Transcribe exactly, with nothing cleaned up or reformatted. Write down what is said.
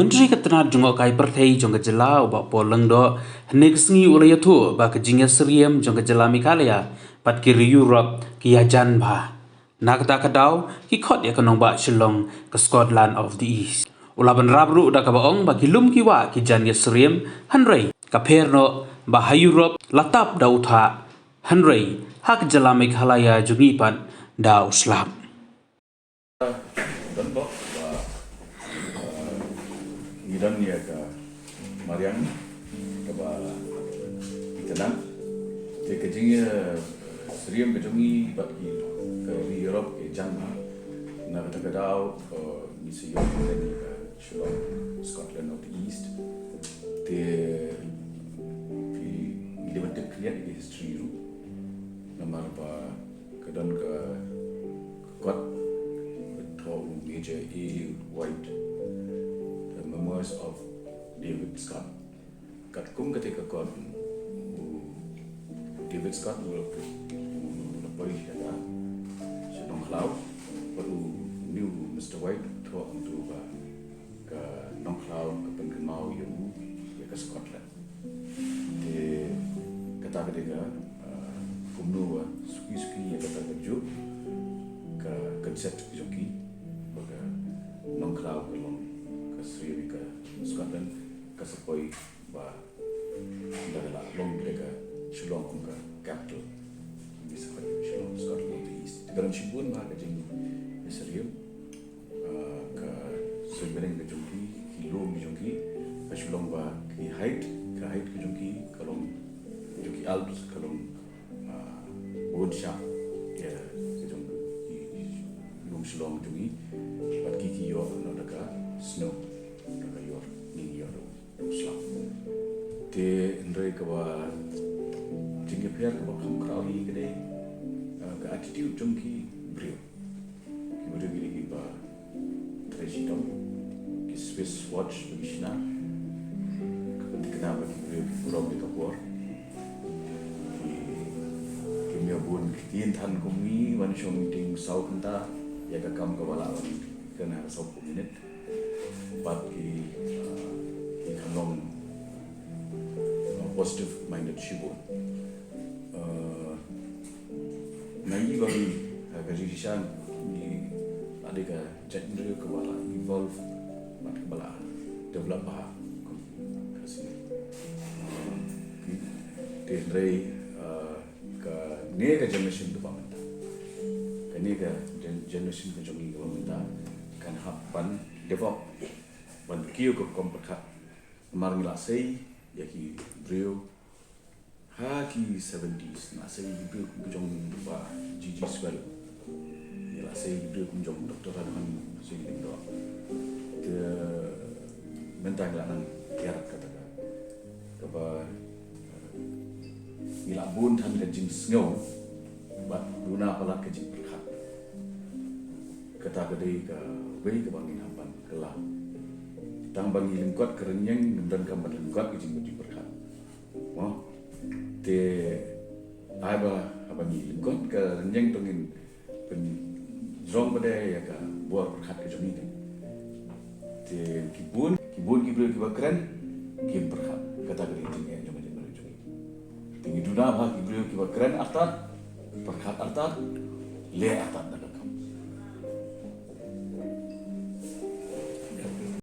Myntri ka tnat jngohkai pyrthei jong ka jylla u Bah Paul Lyngdoh hynne ka sngi u la ïathuh ba ka jingïasyriem jong ka jylla Meghalaya bad ki ri Europe ki ïajan bha. Na kata ka daw ki khot ïa ka nongbah Shillong ka Scotland of the East. U la bynrap ruh da kaba ong ba ki lum ki wah ki jan ïasyriem, hynrei ka pher noh ba ha Europe la tap da u thah, hynrei ha ka jylla Meghalaya jong ngi pat da u slap. Don bok ba, uh, ngi don ïa ka mariang kaba itynnad. Te ka jingïasyriem ka jong ngi bad ki, ka ri Europe ka jan bha. Na kata ka daw, uh, ngi sa ïoh ïa ka Shillong, Scotland of the East. Te phi, ngi dei ban tip khyndiat ïa ka history ruh. Namar ba ka don ka kot, ka thoh u Major A. White, The Memoirs of David Scott. Katkum kata ka kot, u David Scott u la, u la poi sha ka, sha Nongkhlaw, bad u, une u Mister White u thoh hangto ba ka Nongkhlaw ka pynkynmaw ïa u ïa ka Scotland. Te kata ka dei ka, ah, kumno ba suki suki ïa kata ka juh ka concept ka jong ki ba ka Nongkhlaw ka long ka syriem ïa ka Scotland, ka sa poi ba da ka la long da ka Shillong kum ka capital. Ngi sa poi Shillong, Scotland of the East. Te ka don shibun bha ka jingïasyriem. Ah, ka seng bneng ka jong ki, ki lum ki jong ki, ka shu long ba ki height, ka height ka jong ki, ka long, jong ki Alps, ka long, ah, bun shap ïa ka jong ki, ki lum Shillong jong ki, bad ki, ki ïoh noh da ka snow, da ka ïor, ngin ïoh da u slap. Te hynrei kaba jingïapher kaba kham khraw hi ka dei, ah, ka attitude jong ki briew. Ki briew ki dei kiba trei shitom, ki Swiss watch ba ki shna. Ka pynthikna ba ki briew ki burom ïa ka por. Ki, kim ïa bun ktien than kum ngi, wan shong meeting saw kynta, ïa ka kam kaba lah ban kren ha ka sawphew minit. Bad ki, uh, ki kham long, uh, positive minded shibun. Uh, na i ba ngi, uh, ka jingshisha ngi la dei ka jaitbynriew kaba la evolve bad kaba la develop bha kum ka sngi. Uh, ki, te hynrei, uh, kane ka generation kaba mynta, kane ka gen-, generation ka jong ngi kaba mynta kan hap ban develop, ban kiew ka rukom pyrkhat. Namar ngi la sei ïa ki briew ha ki seventies, ngi la sei ïa ki briew kum ki jong Bah G G Swell, ngi la sei ïa ki briew kum jong Doctor Radhon Sing Lyngdoh. Te mynta ngi la nang ïarap kata ka, kaba, eh, ngi la bun than ka jingsngew bad duna palat ka jingpyrkhat. Kata ka dei kawei kaba ngin hap ban kylla. Tang ba ngi lyngkot ka rynïeng, ngim donkam ban lyngkot ka jing, jingpyrkhat. Mo? Te ai ba, haba ngi lyngkot ka rynïeng to ngin pynjrong pat ïa ka bor pyrkhat ka jong ngi. Te ki bun, ki bun ki briew kiba kren, kim pyrkhat. Kata ka dei jingeh jong ka jingeh jong ngi. Te ngi duna bha ki briew kiba kren artat, pyrkhat artat, leh artat da